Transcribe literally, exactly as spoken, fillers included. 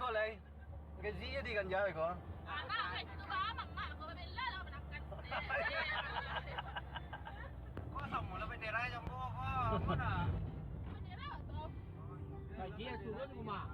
Lai. Gaji jadi ganja ko. Anak kan itu ba amak mak ko bela lah menakan. Ko samo lah bendera jambo ko. Apo dah? Bendera tu. Gaji yang turun rumah.